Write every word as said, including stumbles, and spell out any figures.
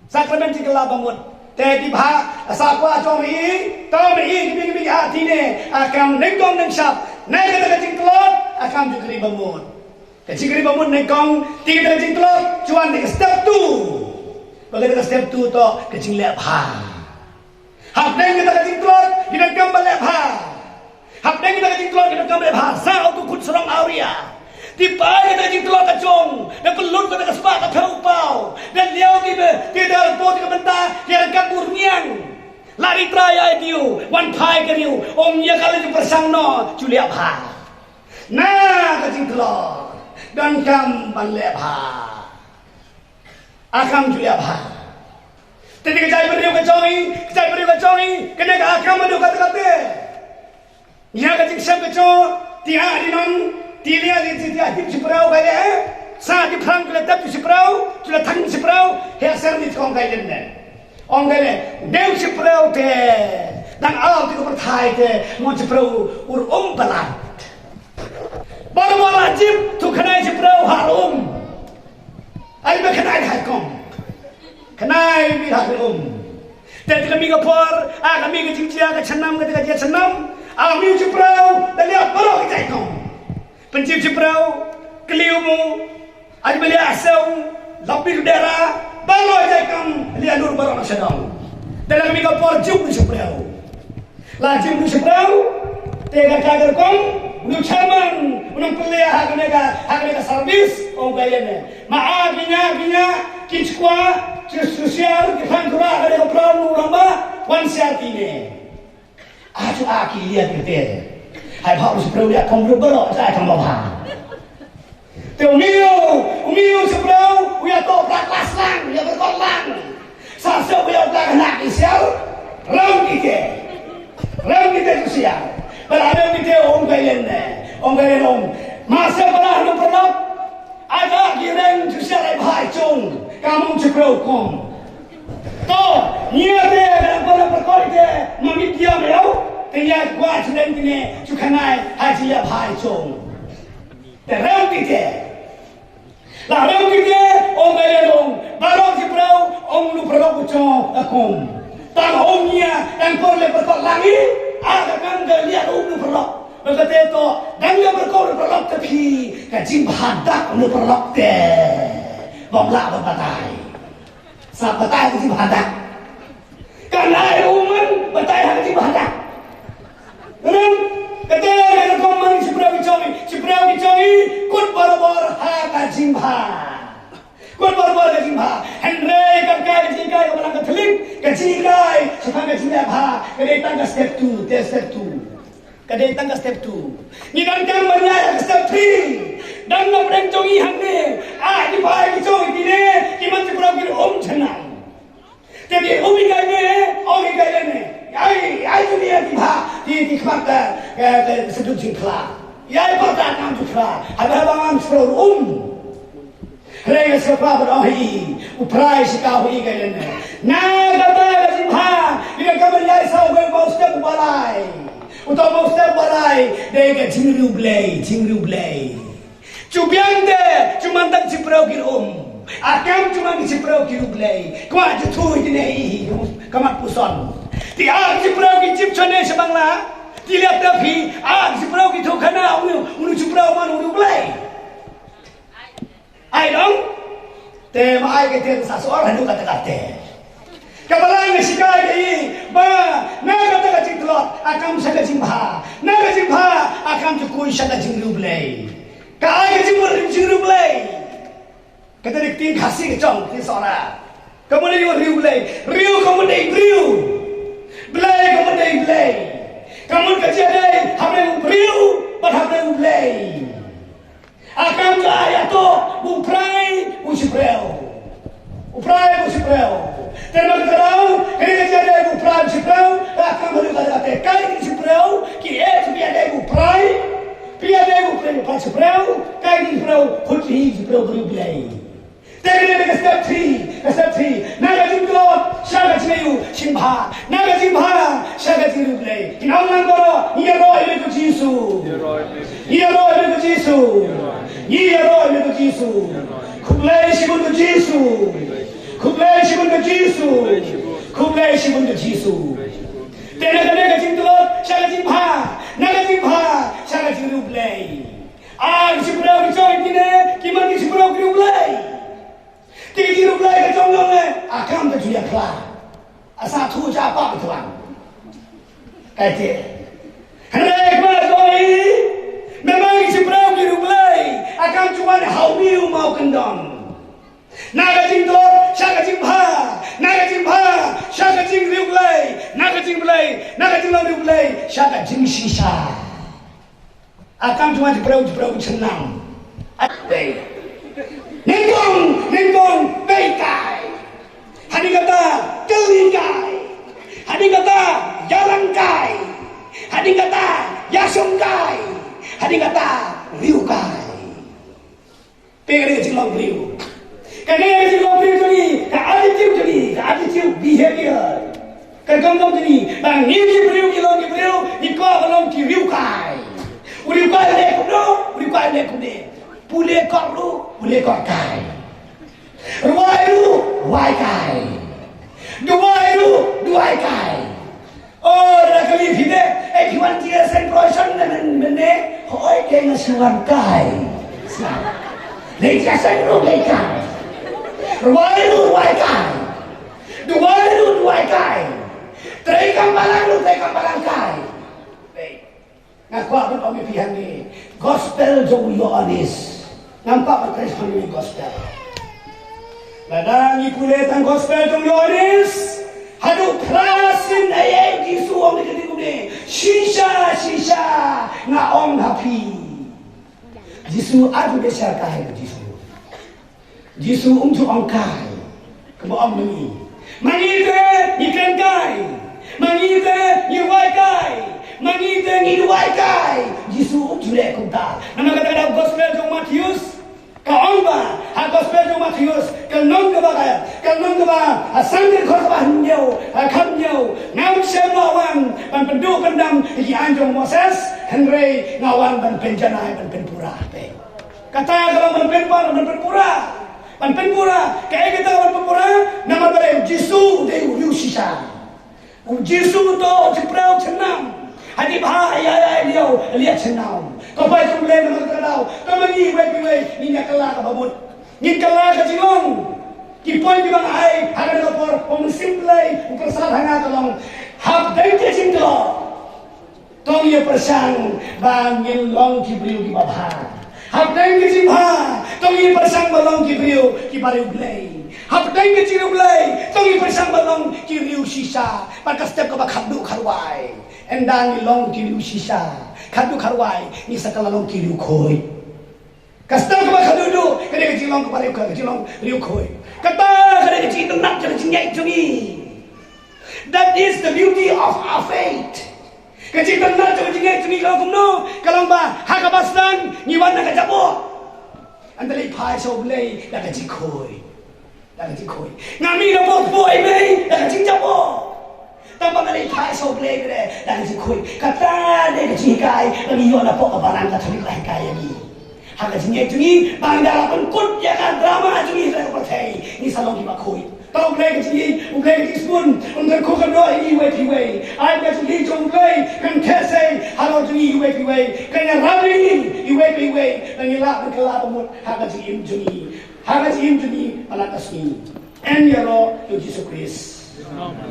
Sakramen jingkylla bamut. Te ki bha, sa kwah jong i, to me i, ki bing ki bing ha tine, a kam nyngkong nyngshap. Ne kata ka jingtlot, a kam jong ka ri bamut. Ka jingkri bamut nyngkong, te kata ka jingtlot, ju wan da ka step two. Ba kata ka step two to, ka jingleh bha. Hapdeng kata ka jingtlot, ki donkam ban leh bha. Hapdeng kata ka jingtlot, ki donkam leh bha. Sa u tu khun sarong awria. Te pat kata ka jingtlot ka jong, da pynlut kata ka spah ka phew u paw. Da liaw ki be, ki da po ki bynta, ki donkam bur niang. La ri trai ai diu, wan phai ka riu, ong ïa ka la ju pyrshang noh, ju leh bha. Na ka jingtlot, donkam ban leh bha. A kam ju leh bha. Te ka jai briew ka jong i, ka jai briew ka jong i, kane ka a kam adu kata kata. Ïa ka jingshem ka jong, ti ha di non, ti lia di ti ti ha di shiphew ka ïa. Sa di phrang ka la tap shiphew, tu la thang shiphew, he ser di kong ka ïa ne. Ong ka ne, deu shiphew te, dang au ti ka pyrthai te, mon shiphew ur um palat. Ba la jip, tu khnai shiphew ha um. Ai ba khnai ha kong. Khnai bi ha um. Te te kami ka por, a kami ka jingjia ka chanam ka te ka jia chanam. A mi u chiprau, da lia baroh ka jai kong. Penjip chiprau, keliu mu, ai ba lia asau, lapi dera, baroh jai kong, lia nur baroh na sadong. Te la kami ka por juk u chiprau. La jing u chiprau, te ka ka ka kong, u chairman, u nang pynleh ha kane ka, ha kane ka service, ong ka ïa ne. Ma a ki nya, ki nya, ki chkwa, ki susiar, ki phan kura, kane ka pran u ramba, wan siar ki ne. A chu a ki ïa ki te. Hai bha u chiprau ïa kong ru bro, ai kong ba bha. Te u miu, u miu chiprau, u ïa to pra klas lang, u ïa berkot lang. Sa se u ïa u ka kena ki sial, rau ki te. Rau ki te tu sial. Para rau ki te ong ka yen ne, ong ka yen ong. Ma se para nu pernop, ada ki reng tu sial ai bhai chung, ka mong chiprau kong. To, nia te, dan para berkot te, ma mit dia me au, te nia gua chuleng kine, chu khanai, haji ïa bhai chung. Te rem kite. La rem kite, ong ka ïa dong, barok chiprau, ong lu parok u chong, a kum. Tang ong nia, tang kor le parok langi, a ka kam ka lia ong lu parok. Ba ka te to, dang lia parok lu parok te phi, ka jingbhadak lu parok te. Bom la ba batai. Sa batai ka jingbhadak. Kan ai u man batai ha ka jingbhadak. Rim, kata ka rukom man chiprau ki chong i, chiprau ki chong i, kut barabor ha ka jingbha. Kut barabor ka jingbha. Hynrei kan kai ka jingkai ka balang ka thling, ka jingkai, shaphang ka jingleh bha, ka dei tang ka step two, te step two. Ka dei tang ka step two. Ngi donkam ban ïaid ha ka step three. Dang na pdeng jong i hangne, ah, ki bhai ki chong i kine, ki man chiprau ki um chanang. Te ki um i kai ne, ong i kai ne. Ai, ai tu ni ki bha, ki, ki khmat ka, ka, ka sedut jingphla. Ai pa ta kam jingphla. Haba haba ngam sro um. Hynrei nga sngewbha ban ong hi, u Prai shika hi ka lane. Na kata ka jingbha, ïa ka ban ïai saw wei ba u step u ba lai. Uta u ba u step u ba lai, dei ka jingriewblei, jingriewblei. Chu biang te, chu man tang chiprau ki um. A kam chu man chiprau ki riewblei. Kwah chu thu hi ne hi, ka mat puson. Te a chiprau ki jip chane sha Bangla. Te leh te phi, a chiprau ki thu khana, unu, unu chiprau man u riewblei. Ai dong. Te ma ai ka te sa sor hanu kata kata. Ka Balang ka shikai ka i ba na kata ka jingtlot a kam sha ka jingbha. Na ka jingbha a kam jukui sha ka jingriewblei. Ka ai ka jingriewblei. Kata dei ka ktien Khasi ka jong ktien Sohra. Ka mut dei riewblei. Riew ka mut dei briew. Blei ka mut dei blei. Ka mut ka jia dei hapdeng u briew bad hapdeng u blei. A kam jong nga ïa to, u Prai, u Shipreu. U Prai, u Shipreu. Te namar kata daw, kane ka jia dei u Prai, u Shipreu, a kam haduh katta katta, kai ki Shipreu, ki eh, ki ïa dei u Prai, ki ïa dei u Prai, u Prai Shipreu, kai ki Shipreu, khut ki Shipreu, Blei. Te kane ka step three, ka step three. Na ka jingtlot, sha ka jingaiu, shingbha. Na ka jingbha, sha ka jingriewblei. Ki nonglang baroh, ngi ïaroh ïa u Jisu. Ngi ïaroh ïa u Jisu. Ngi ïaroh ïa u Jisu. Khublei shibun u Jisu. Khublei shibun Ka Jisu. Khublei shibun ka Jisu. Te na kane ka jingtlot sha ka jingbha, na ka jingbha sha ka jingriewblei. Ar shiphew ki jong kine ki man ki shiphew ki riewblei. Ki jingriewblei ka jong ngi, a kam ka jingïakhlad. A sa thu cha pa ka tuan. Kaei te. Hynrei kaba oi, memang ki shiphew ki riewblei, a kam jong wan ha u mih u maw kyndon. Na ka jingtlot sha ka jingbha, na ka jingbha sha ka jingriewblei, na ka jingblei, na ka jinglong riewblei sha ka jingshisha. A kam jong wan shiphew shiphew shnong. At bei. Nyngkong, nyngkong, bei kai. Hadien kata, kylli kai. Hadien kata, ïalang kai. Hadien kata, ïashong kai. Hadien kata, riew kai. Phi ka dei ka jinglong briew. Ka dei ka jinglong briew jong ngi, ka attitude jong ngi, ka attitude, behavior. Ka jinglong jong ngi, ba ngi ki briew, ngi long ki briew, ngi kwah ban long ki riew kai. U riew kai u dei kumno, u riew kai u dei kumne. Pule kot ruh, pule kot kai. Rwai ruh, rwai kai. Duwai ruh, duwai kai. Oh, da kali phi de, eh, phi wan jingïaseng procession ne men, men ne, hoi, dei nga shu wan kai. Dei jingïaseng ruh dei kai. Rwai ruh rwai kai. Duwai ruh duwai kai. Treikam balang ruh treikam balang kai. Nga kwah ban ong ïa phi hangne, gospel jong u Ïoannis. Ngam kwah ban trei shaphang ïa u gospel. Lada ngi pule tang gospel jong u Ïoannis, haduh phra sien, eh, eh, Jisu ong ïa kane kumne, shisha, shisha, nga ong ha phi. Jisu, atu de shar kai Jisu. Jisu um ju ong kai. Kumba ong ma ngi. Ma ngi te ngi kren kai. Ma ngi te ngi rwai kai. Ma ngi te ngi duwai kai. Jisu um ju leh kumta. Namar kata ka gospel jong Mathaios ka ong ba, ha gospel jong Mathaios, ka lynnong kaba, ka lynnong kaba, ha san dkhot kaba hynñiew, ha khathynñiew, ngam shym la wan ban pynduh pyndam ïa ki aiñ jong Moses, hynrei nga wan ban pynjanai, ban pynpura. Te kata ka long ban pynpar, ban pynpura. Ban pynpura. Kaei kata ban pynpura? Namar ba dei u Jisu u dei u riewshisha. U Jisu u to u shiphew shnam. Hadien ba ha ïa ïa ïa ïa shnam. Ko pai jong le namar kata ka daw. Ka ma ngi wei pa wei ngin ïa kylla kaba mut. Ngin kylla ka jinglong. Ki point kiba nga ai ha kane ka por, ong simply, u pyrsa ha nga ka long. Hapdeng ka jingtlot. To ngin ïa pyrshang ba ngin long ki briew kiba bha. Hapdeng ka jingbha, to ngin ïa pyrshang ba long ki briew kiba riewblei. Hapdeng ka jingriewblei, to ngin ïa pyrshang ba long ki riewshisha. Bad ka step kaba khatduh kharwai, ynda ngi long ki riewshisha, khatduh kharwai, ngi sa kylla long ki riewkhuid. Ka step kaba khatduh duh ka dei ka jinglong kaba riewkhuid, ka jinglong riewkhuid. Kata ka dei ka jingtynnat, ka dei ka jingngeit jong ngi. That is the beauty of our faith. Ka jingtynnat jong ka jingngeit jong ngi ka long kumno? Ka long ba ha kaba sdang ngi wan na ka jaboh. Ngi leit phai sha U Blei da ka jingkhuid. Da ka jingkhuid. Nga mih na pdeng kpoh i mei da ka jingjaboh. Tang ba nga leit phai sha U Blei ka dei da ka jingkhuid. Kata dei ka jinghikai ba ngi ïoh na pdeng ka balang Katholik la hikai ïa ngi. Ha ka jingngeit jong ngi ba ngi da la pynkut ïa ka drama jong ngi ha ka pyrthei, ngi sa long kiba khuid. Tang U Blei ka jingïeit, U Blei ka jingsbun, un kyrkhu kyrdoh ïa ngi iwei pa iwei. Ai ka jingïeit jong U Blei kan theh sei halor jong ngi iwei pa iwei. Kan ïarap ïa ngi iwei pa iwei. Ba ngin lah ban kylla ba mut ha ka jingim jong ngi. Ha ka jingim jong ngi palat ka sngi. Yn ïaroh ïa U Jisu Khrist. Amen.